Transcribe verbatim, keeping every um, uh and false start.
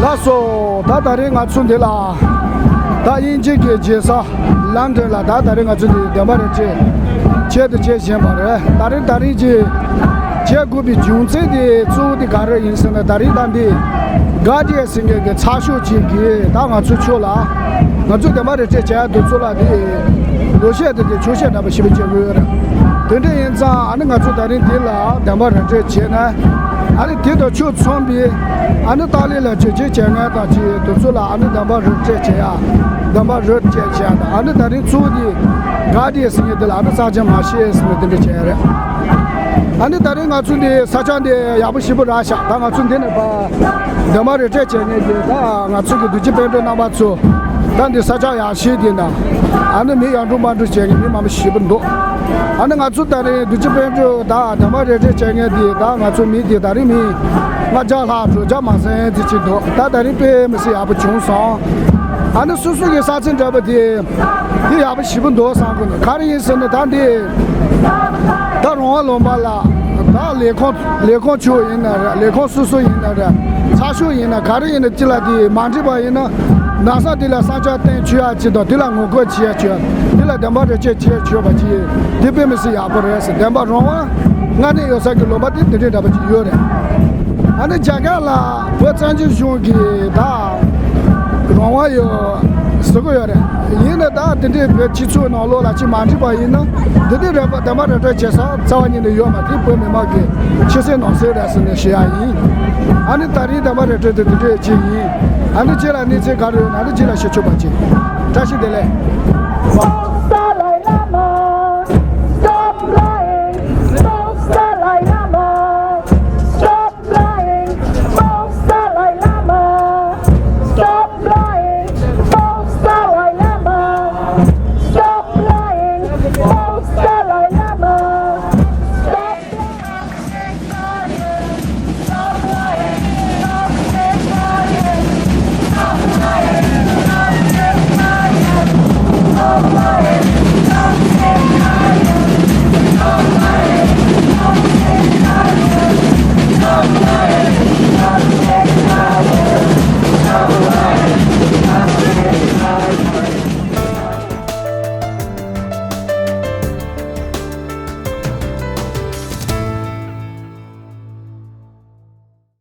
ལགས་སོ། ད་ད་རིང་ང་ཚོ་འདི་ལ་ད་དབྱིན་ཇི་གི་རྒྱལ་ས་ལན་ཌན་ལ་ད་ད་རིང་ང་ཚོ་འདི་བདེན་པ་རེད་ཅེས་ཆེད་དུ་བྱེད་བཞིན་པ་རེད། ད་རིང་ད་རིང་གི་བྱེད་དགོས་པའི་རྒྱུ་མཚན་དེ་གཙོ་བོ་དེ་ག་རེ་ཡིན་ཟེར་ན། ད་རིང་ད་འདི་གྷ་ཌི་ཡན་ཟེར་མཁན་གྱི་ཚགས་ཤོག་ཅིག་གིས་ད་ང་ཚོ་ཕྱོགས་ལ་ང་ཚོ་བདེན་པ་རེད་ཅེས་བྱ་ཡ་དེ་ཚོ་ལ་དེ་ལོ་ཤས་དེ་དེ་ཆོག་ཤས་འདྲ་པོ་ཞེ་པོ་བྱེད་དགོས་ཡོད་རེད། དེ་འདྲ་ཡིན་ཙང་ཨ་ནི་ང་ཚོ་ད་རིང་འདི་ལ་བདེན་པ་རེད་ཅེས་བྱས་ན། ཨ་ནི་དེ་དང་ཕྱོགས་མཚུངས་པའི་ཨ་ནི་ཏཱ་ལའི་ལ་བྱས་རྗེས་བྱས་ངན་དང་བཅས་དེ་ཚོ་ལ་ཨ་ནི་བདེན་པ་རེད་ཅེས་བྱས་ཡ། བདེན་པ་རེད་ཅེས་བྱས་ཡ་དང་། ཨ་ནི་ད་རིང་གཙོ་བོ་དེ་གྷ་ཌི་ཡན་ཟེར་མཁན་དེ་ལ་ཨ་ནི་ས་ཆ་མ་ཤེས་ཟེར་ནས་དེ་འདྲ་བྱས་ཡ་རེད། ཨ་ནི་ད་རིང་ང་ཚོ་འདི་ས་ཆ་འདི་ཡག་པོ་ཞེ་པོ་རག་ཤག་ད་ང་ཚོ་འདི་ནས་ཕར་བདེན་པ་རེད་ཅེས་བྱས་མཁན་དེ་ད་ང་ཚོ་གི་རྡོ་རྗེ་སྤུན་གྲོགས་རྣམ་པ་ཚོ་ད་འདི་ས་ཆ་ཡག་ཤོས་དེ་ན་ཨ་ནི་མི་ཡར་འགྲོ་མར་འགྲོ་བྱས་མཁན་མི་མང་པོ་ཞེ་པོ་འདུག་ཨ་ནི་ང་ཚོ་ད་རིང་རྡོ་རྗེ་སྤུན་གྲོགས་ད་བདེན་པ་རེད་ཅེས་བྱས་མཁན་དེ་ད་ང་ཚོ་མི་དེ་ད་རིང་མི་ལྔ་བརྒྱ་ལྷག་དྲུག་བརྒྱ་མ་ཟིན་ཙམ་ཅིག་འདུག་ད་ད་རིང་དཔེ་མི་སྲིད་ཡག་པོ་བྱུང་སོང་། ཨ་ནི་སོ་སོ་གི་ས་ཆ་འདྲ་པོ་དེ་དེ་ཡག་པོ་ཞེ་པོ་འདུག་བསམ་གི་འདུག་ག་རེ་ཡིན་ཟེར་ན་ད་འདི་ད་རོང་བ་ལུང་པ་ལ་ད་ལས་ཁུངས་ལས་ཁུངས་ཆུང་ཡིན་ན་རེད། ལས་ཁུངས་སོ་སོ་ཡིན་ན་རེད། ཚགས་ཤོག་ཡིན་ན་ག་རེ་ཡིན་ན་ཅི་ལ་དེ་མ་འགྲིག་པ་ཡིན་ན་ན་ས་དེ་ལ་བསམ་འཆར་བཏོན་ཆོག་ཡ་ཅིག་དང་དེ་ལ་ངོ་རྒོལ་བྱེད་ཡ་ཆོག་དེ་ལ་བདེན་པ་རེད་ཅེས་བྱེད་ཆོག་པ་ཅིག་དེ་དཔེ་མི་སྲིད་ཡག་པོ་རེད་ཟེར། བདེན་པ་རོང་བ་མངའ་གནས་ཡོད་ས་གི་ལུང་པ་དེ་དེ་འདྲའི་འདྲ་པོ་ཅིག་ཡོད་རེད། ཨ་ནི་རྒྱ་གར་ལ་བོད་བཙན་བྱོལ་གཞུང་གི་ད་རང་དབང་ཡོད་ཟེར་གི་ཡོད་རེད། ཡིན་ན་ད་དེ་འདྲའི་བོད་སྤྱི་ཚོགས་ནང་ལོགས་ལ་ཅིག་མ་འགྲིག་པ་ཡིན་ན་འདི་འདྲའི་རེ་བ་བདེན་པ་རེ་གྲོས་བྱེད་ས་རྩ་བ་ཉིད་ནས་ཡོད་མ་རེད། བོད་མི་མང་གི་ཕྱི་གསལ་ནང་གསལ་རེད་ཟེར་ནས་ཞུ་ཡ་ཡིན། ཨ་ནི་ད་རིང་བདེན་པ་རེ་གྲོས་དེ་འདི་འདྲའི་ཅིག་ཡིན། ཨ་ནི་རྗེས་ལ་གནས་ཚུལ་ག་རེ་ཡོད་ན་ཨ་ནི་རྗེས་ལ་ཞུ་ཆོག་པ་ཅིག་བཀྲ་ཤིས་བདེ་ལེགས།